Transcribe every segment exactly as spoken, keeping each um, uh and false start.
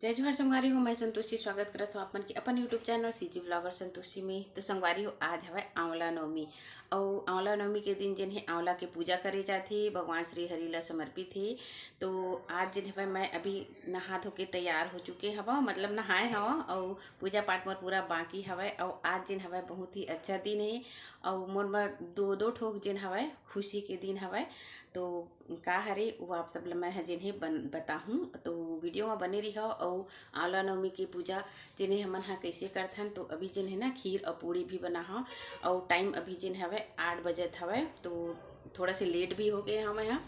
जय जोहार संगवारी हो, मैं संतोषी स्वागत करत हूँ आप मन के अपन YouTube channel CG blogger Santoshi में। तो संगवारी हो, आज हवय आंवला नवमी, अउ आंवला नवमी के दिन जेन हे आंवला के पूजा करे जाथे, भगवान श्री हरि ला समर्पित हे। तो आज जेन हवय मैं अभी नहा धो के तैयार हो चुके हवं, मतलब नहाए हवं, अउ पूजा पाठ मोर पूरा बाकी हवय। अउ आज जेन हवय बहुत ही अच्छा दिन हे, अउ मोर बर दो दो ठोक जेन हवय खुशी के दिन हवय। तो का हरे वो आप सब ल मैं ह जेन हे बन बताहूँ, तो वीडियो में बने रहिहो। अउ आंवला नवमी के पूजा जेन हे हमन ह कइसे करथन, तो अभी जेन हे ना खीर अउ पूड़ी भी बनाहूँ। अउ टाइम अभी जेन हवय आठ बजत हवय, तो थोड़ा से लेट भी हो गए हवं मैं ह,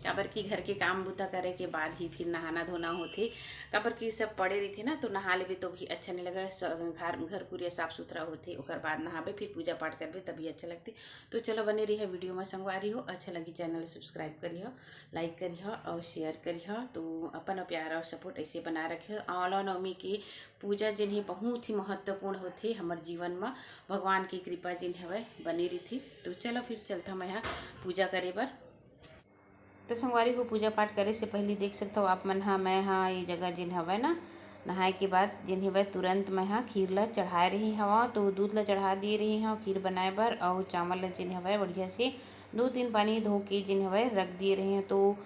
काबर कि घर के काम बूता करे के बाद ही फिर नहाना धोना होथे। काबर कि सब पड़े रहिथे ना, तो नहा लेबे तो भी अच्छा नहीं लगे। स- घर घर पूरे साफ सुथरा होथे, ओकर बाद नहाबे, फिर पूजा पाठ करबे, तभी अच्छा लगथे। तो चलो बने रहिहो वीडियो में संगवारी हो, अच्छा लगी चैनल सब्सक्राइब करिहो, लाइक करिहो और शेयर करिहो। तो अपन प्यार और सपोर्ट ऐसे बना रखिहो। आंवला नवमी के पूजा जेन हे बहुत ही महत्वपूर्ण होथे हमर जीवन में, भगवान की कृपा जेन हवय बने रहिथे। तो चलो फिर चलता मैं ह पूजा करे बर। तो संगवारी हो, पूजा पाठ करे से पहले देख सकथव आप मन ह, मैं ह ये जगह जेन हवय ना, नहाए के बाद जेन हवय तुरंत मैं ह खीर ला चढ़ाए रही हवं। तो दूध ला चढ़ा दिए रही हवं खीर बनाए बर, अउ चावल ला जेन हवय बढ़िया से दो तीन पानी धो के जेन हवय रख दिए रही हवं। तो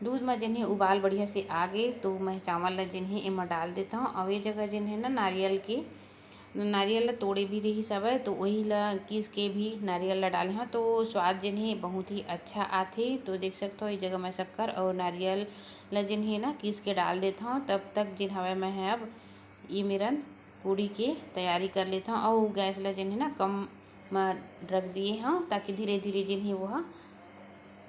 दूध म जेन हे उबाल बढ़िया से आ गे, तो मैं चावल ला जेन हे एमा डाल देथव। अउ ये जगह जेन हे ना नारियल के नारियल ला तोड़े भी रहिस हवय, तो वही ला किस के भी नारियल ला डाले हव, तो स्वाद जेन हे बहुत ही अच्छा आथे। तो देख सकथव, ये जगह मैं शक्कर और नारियल ला जेन हे ना किस के डाल देथव। तब तक जेन हवय मैं ह अब ये मेरन पूड़ी के तैयारी कर लेथव, और गैस ला जेन हे ना कम म रख दिए हव, ताकि धीरे धीरे जेन हे वो ह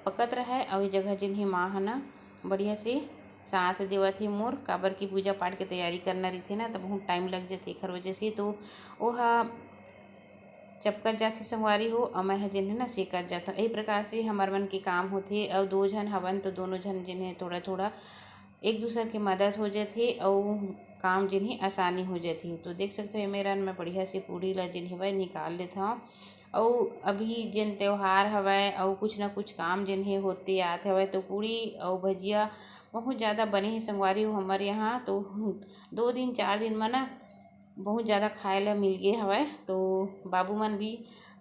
पकत रहय। और ये जगह जेन हे माँ ह ना बढ़िया से साथ देवत हे मोर, काबर कि पूजा पाठ के तैयारी करना रहिथे ना, तो बहुत टाइम लग जाथे एखर वजह से। तो ओहा चपकत जाथे संगवारी हो, अउ मैं ह जेन हे ना सेकत जाथव। यही प्रकार से हमर मन के काम होथे, अउ दो झन हवन तो दोनों झन जेन हे थोड़ा थोड़ा एक दूसर के मदद हो जाथे, अउ काम जेन हे आसानी हो जाथे। तो देख सकथव, एमेरन मैं बढ़िया से पूड़ी ला जेन हेवय निकाल लेथव। अउ अभी जेन त्योहार हवय, अउ कुछ ना कुछ काम जेन हे होते आत हवय, तो पूड़ी अउ भजिया बहुत ज़्यादा बने हे संगवारी हो हमर यहाँ। तो दो दिन चार दिन म ना बहुत ज़्यादा खाए ला मिल गे हवय। तो बाबू मन भी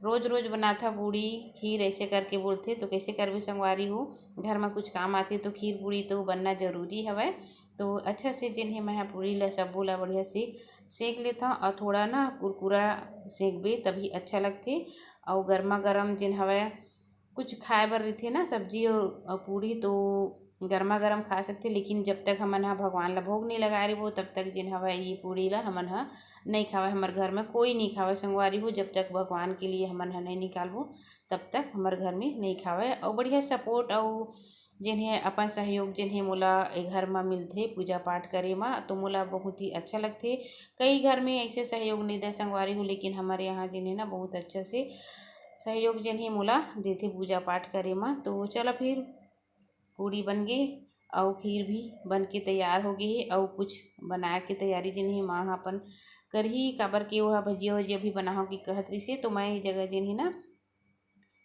रोज रोज बनाथा पूड़ी खीर, ऐसे करके बोलथे। तो कैसे करबे संगवारी हो, घर में कुछ काम आथे तो खीर पूड़ी तो बनना जरूरी हवय। तो अच्छा से जेन हे मैं ह पूड़ी ला सब्बो ला बढ़िया से सेक लेथव, और थोड़ा ना कुरकुरा सेकबे तभी अच्छा लगथे। और गर्मा गर्म जेन हवय कुछ खाए बर रहिथे ना, सब्जी अउ, अउ पूड़ी, तो गरमा गरम खा सकथे। लेकिन जब तक हमन ह भगवान ला भोग नहीं लगाए रहिबो, तब तक जेन हवय ये पूड़ी ला हमन ह नहीं खावय। हमर घर में कोई नहीं खावय संगवारी हो, जब तक भगवान के लिए हमन ह नहीं निकालबो, तब तक हमर घर में नहीं खावय। अउ बढ़िया सपोर्ट अउ जेन हे अपन सहयोग जेन हे मोला ए घर म मिलथे पूजा पाठ करे म, तो मोला बहुत ही अच्छा लगथे। कई घर में ऐसे सहयोग नहीं दे संगवारी हो, लेकिन हमर यहाँ जेन हे ना बहुत अच्छा से सहयोग जेन हे मोला देथे पूजा पाठ करे म। तो चलो फिर पूड़ी बन गे, अउ खीर भी बन के तैयार हो गे हे, अउ कुछ बनाए के तैयारी जेन हे माँ ह अपन करही, काबर के ओहा भजिया वजिया भी बनाहूँ कि कहत रहिसे। तो मैं ये जगह जेन हे ना,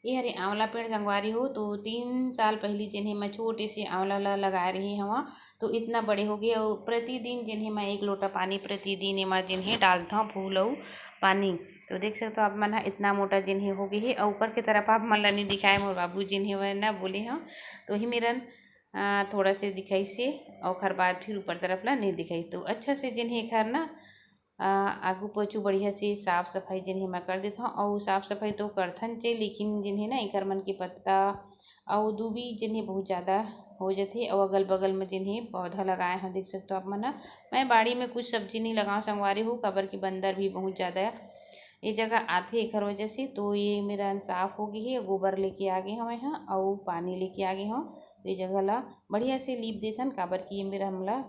ये हरे आंवला पेड़ संगवारी हो, तो तीन साल पहली जेन हे मैं छोटे से आंवला ला लगाए रही हवा, तो इतना बड़े हो गए। और प्रतिदिन जेन हे मैं एक लोटा पानी प्रतिदिन एमा जेन हे डालथव, फूल अउ पानी। तो देख सकथव आप मन ह, इतना मोटा जेन हे हो गए हे। और ऊपर के तरफ आप मन ला नहीं दिखाए, मोर बाबू जेन हे वह ना बोले हव, तो ही मेरन अ, थोड़ा से दिखाइसे, और ओखर बाद फिर ऊपर तरफ ला नहीं दिखाइस। तो अच्छा से जेन हे एखर ना, अ, आगू पछू बढ़िया से साफ सफाई जेन हे मैं कर देथव। और साफ सफाई तो करथन चे, लेकिन जेन हे ना एकर मन के पत्ता और दूबी जेन हे बहुत ज़्यादा हो जाथे। और अगल बगल में जेन हे पौधा लगाए हव, देख सकथव आप मन ह। मैं बाड़ी में कुछ सब्जी नहीं लगाव संगवारी हो, काबर कि बंदर भी बहुत ज़्यादा ये जगह आथे, एखर वजह से। तो ये मेरन साफ हो गए हे, गोबर लेके आ गए हवय ह, अउ पानी लेके आ गए हव। तो ये जगह ला बढ़िया से लीप देथन, काबर कि ये मेर हमला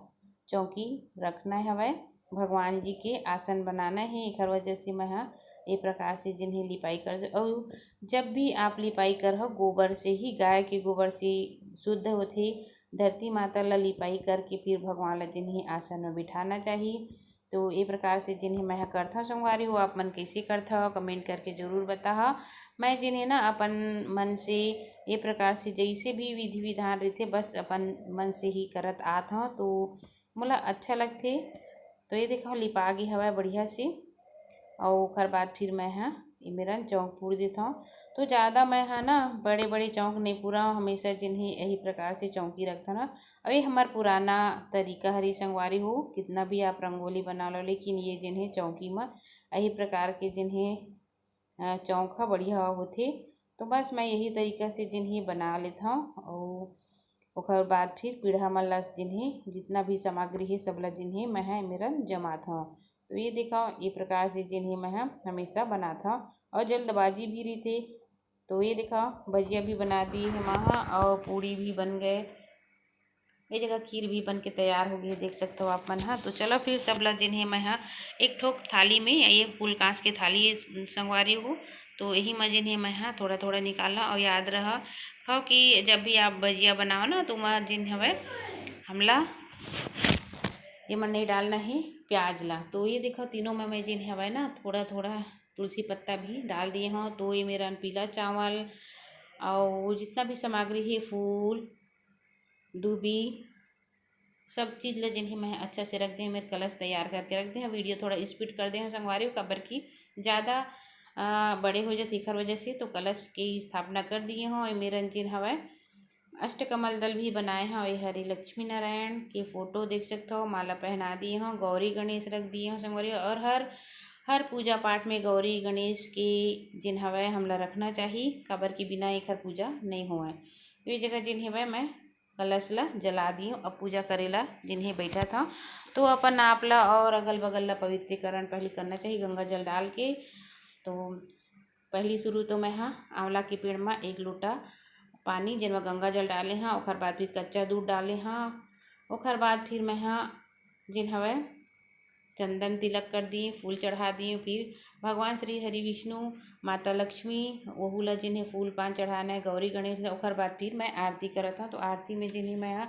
चौकी रखना हवय, भगवान जी के आसन बनाना हे, एखर वजह से मैं ह ये प्रकार से जेन हे लिपाई कर दे। अउ जब भी आप लिपाई करहव, गोबर से ही, गाय के गोबर से शुद्ध होथे। धरती माता ला लिपाई करके फिर भगवान ला जेन हे आसन में बिठाना चाही। तो ये प्रकार से जेन हे मैं ह करथव संगवारी हो, आप मन कैसे करथव, कमेंट करके जरूर बताहा। मैं जेन हे ना अपन मन से ये प्रकार से जैसे भी विधि विधान रहिथे, बस अपन मन से ही करत आत हव। तो मोला अच्छा लगथे। तो ये देखो, लिपा गे हवय बढ़िया से। अउ ओखर बाद फिर मैं हा एमेरन चौंक पूर देथव। तो ज़्यादा मैं हा ना बड़े बड़े चौंक नहीं पूरा, हमेशा जिन हे यही प्रकार से चौंकी रखथन। अउ ये हमर पुराना तरीका हरे संगवारी हो, कितना भी आप रंगोली बना लो, लेकिन ये जिन हे चौंकी म यही प्रकार के जिन हे, अ, चौंक ह बढ़िया होथे। तो बस मैं यही तरीका से जिन हे बना लेथव। अउ ओकर बाद फिर पीढ़ा मन ला जिन हे जितना भी सामग्री हे, सब ला जिन हे मैं हा एमेरन जमाथव। तो ये देखव, ये प्रकार से जिन हे मैं हा हमेशा बनाथव। अउ जल्दबाजी भी रहिथे। तो ये देखव, भजिया भी बना दिए हे माँ हा, अउ पूड़ी भी बन गए। ये जगह खीर भी बन के तैयार हो गई है, देख सकते हो आप मन हा। तो चलो फिर सब ला जिन हे मैं हा एक ठोक थाली में, ये फूल कांस के थाली संगवारी हो, तो यही म जिन हे मैं हा थोड़ा थोड़ा निकालना। और याद रहा हो कि जब भी आप भजिया बनाओ ना, तो ओमा जिन हवय हमला ये मन नहीं डालना है प्याज ला। तो ये देखो, तीनों में मैं जिन हवय ना थोड़ा थोड़ा तुलसी पत्ता भी डाल दिए हव। तो ये मेरा पीला चावल और जितना भी सामग्री है, फूल, दूबी, सब चीज़ ला जिन हे मैं अच्छा से रख दे हव, मेर कलश तैयार करके रख दे हव। वीडियो थोड़ा स्पीड कर दे हव संगवारी हो, काबर कि ज़्यादा, अ, बड़े हो जाथे, एखर वजह से। तो कलश के स्थापना कर दिए हव। ये मेरन जिन हवय अष्टकमल दल भी बनाए हव। ये हरे लक्ष्मी नारायण के फोटो देख सकत हव, माला पहना दिए हव, गौरी गणेश रख दिए हव संगवारी हो। और हर, हर पूजा पाठ में गौरी गणेश के जिन हवय हमला रखना चाही, काबर कि बिना एखर पूजा नहीं होवय। तो ये जगह जिन हवय मैं कलश ला जला दियो। अब पूजा करे ला जिन हे बैठत हव, तो अपन आप ला और अगल बगल ला पवित्रीकरण पहली करना चाहिए गंगा जल डाल के। तो पहली शुरू तो मैं हा आंवला के पेड़ में एक लोटा पानी, जेन में गंगा जल डाले हा, ओखर बाद फिर कच्चा दूध डाले हा, ओखर बाद फिर मैं हा जिन हवय चंदन तिलक कर दी, फूल चढ़ा दी। फिर भगवान श्री हरि विष्णु, माता लक्ष्मी, ओहू ला जिन हे फूल पान चढ़ाना है, गौरी गणेश ला। ओखर बाद फिर मैं आरती करत हव। तो आरती में जिन हे मैं हा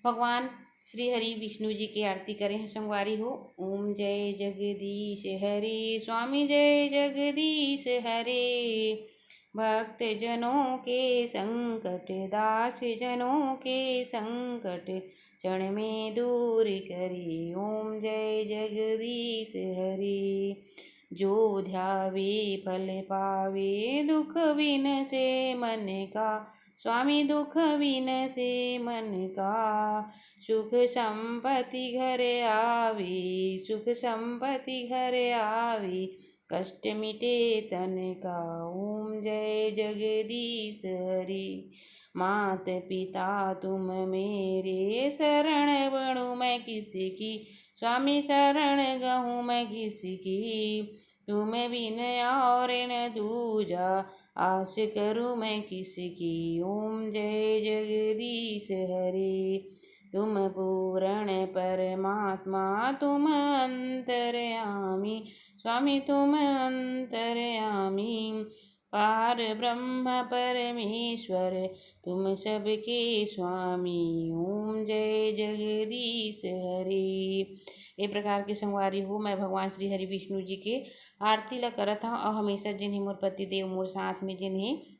भगवान श्री हरि विष्णु जी के आरती करे हव संगवारी हो। ओम जय जगदीश हरे स्वामी, जय जगदीश हरे। भक्त जनों के संकट, दास जनों के संकट, क्षण में दूर करे। ओम जय जगदीश हरे। जो ध्यावे फल पावे, दुख विनसे मन का, स्वामी दुख विनसे मन का। सुख संपत्ति घर आवे, सुख संपत्ति घर आवे, कष्ट मिटे तन का। ओम जय जगदीश हरि। मात पिता तुम मेरे, शरण पड़ूं मैं किसकी, स्वामी शरण गहूं मैं किसकी। तुम बिन और न दूजा, आस करूं मैं किसकी। ओम जय जगदीश हरे। तुम पूर्ण परमात्मा, तुम अंतर्यामी, स्वामी तुम अंतर्यामी। पार ब्रह्म परमेश्वर, तुम सबके स्वामी। ओम जय जगदीश हरे। ए प्रकार के संगवारी हो, मैं भगवान श्री हरि विष्णु जी के आरती ला करत हव। अउ हमेशा जिन हे मोर पति देव मोर साथ में जिन हे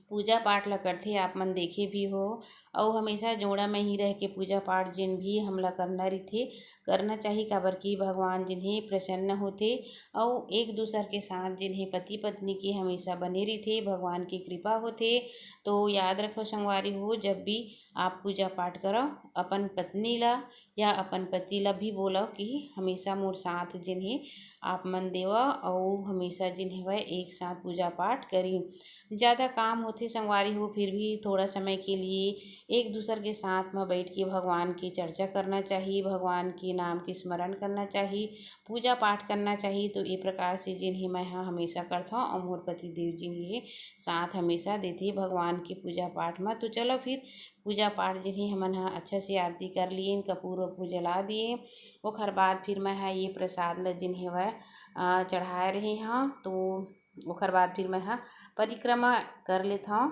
पूजा पाठ ला करथे, आप मन देखे भी हो। अउ हमेशा जोड़ा में ही रह के पूजा पाठ जिन भी हमला करना रहिथे, करना चाही, काबर कि भगवान जिन हे प्रसन्न होथे। अउ एक दूसर के साथ जिन हे पति पत्नी के हमेशा बने रहिथे, भगवान के कृपा होथे। तो याद रखो संगवारी हो, जब भी आप पूजा पाठ करव, अपन पत्नी ला या अपन पति ला भी बोलव कि हमेशा मोर साथ जिन हे आप मन देवव, अउ हमेशा जिन हवय एक साथ पूजा पाठ करी। ज़्यादा काम होथे संगवारी हो, फिर भी थोड़ा समय के लिए एक दूसर के साथ म बैठ के भगवान के चर्चा करना चाही, भगवान के नाम के स्मरण करना चाही, पूजा पाठ करना चाही। तो ए प्रकार से जिन हे मैं ह हमेशा करथव, अउ मोर पति देव जिन हे साथ हमेशा देथे भगवान के पूजा पाठ म। तो चलो फिर पूजा पाठ जिन हे हमन ह अच्छा से आरती कर लिए, कपूर वपूर जला दिए। ओखर बाद फिर मैं ह ये प्रसाद ल जिन हेवय, अ, चढ़ाए रहे हव। तो ओखर बाद फिर मैं ह परिक्रमा कर लेथव।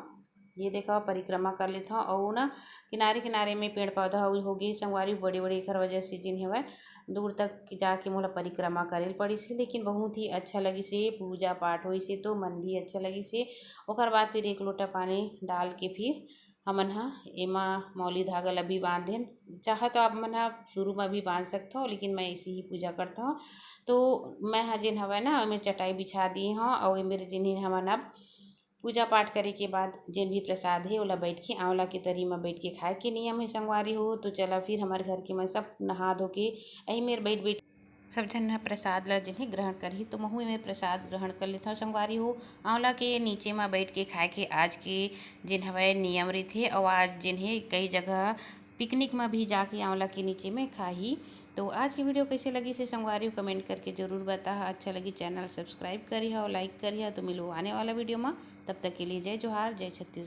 ये देखव, परिक्रमा कर लेथव। अउ ना किनारे किनारे में पेड़ पौधा हो, हो गे संगवारी, बड़े बड़े, एखर वजह से जिन हेवय दूर तक जाके मोला परिक्रमा करे ल पड़िस हे, लेकिन बहुत ही अच्छा लगिस हे, पूजा पाठ होइस हे तो मन भी अच्छा लगिस हे। ओखर बाद फिर एक लोटा पानी डाल के फिर हमन ह एमा मौली धागा ल भी बांधेन। चाहे तो आप मन ह शुरू म भी बांध सकथव, लेकिन मैं ऐसे ही पूजा करथव। तो मैं ह जेन हवय ना, ओमे चटाई बिछा दिए हव, अउ ए मेर जेन हे हमन अब पूजा पाठ करे के बाद जेन भी प्रसाद हे, ओला बैठ के आंवला के तरी म बैठ के खाए के नियम हे संगवारी हो। तो चला फिर हमर घर के मन सब नहा धो के एही मेर बैठ बैठ सब झन ह प्रसाद ल जेन हे ग्रहण करही। तो महू एमे प्रसाद ग्रहण कर लेथव संगवारी हो। आंवला के नीचे म बैठ के खाए के आज के जेन हवय नियम रहिथे, अउ आज जेन हे कई जगह पिकनिक म भी जाके आंवला के नीचे में खाही। तो आज की वीडियो कैसे लगिस हे संगवारी हो, कमेंट करके जरूर बताहा। अच्छा लगी, चैनल सब्सक्राइब करिहा अउ लाइक करिहा। तो मिलबो आने वाला वीडियो म, तब तक के लिए जय जोहार, जय छत्तीसगढ़।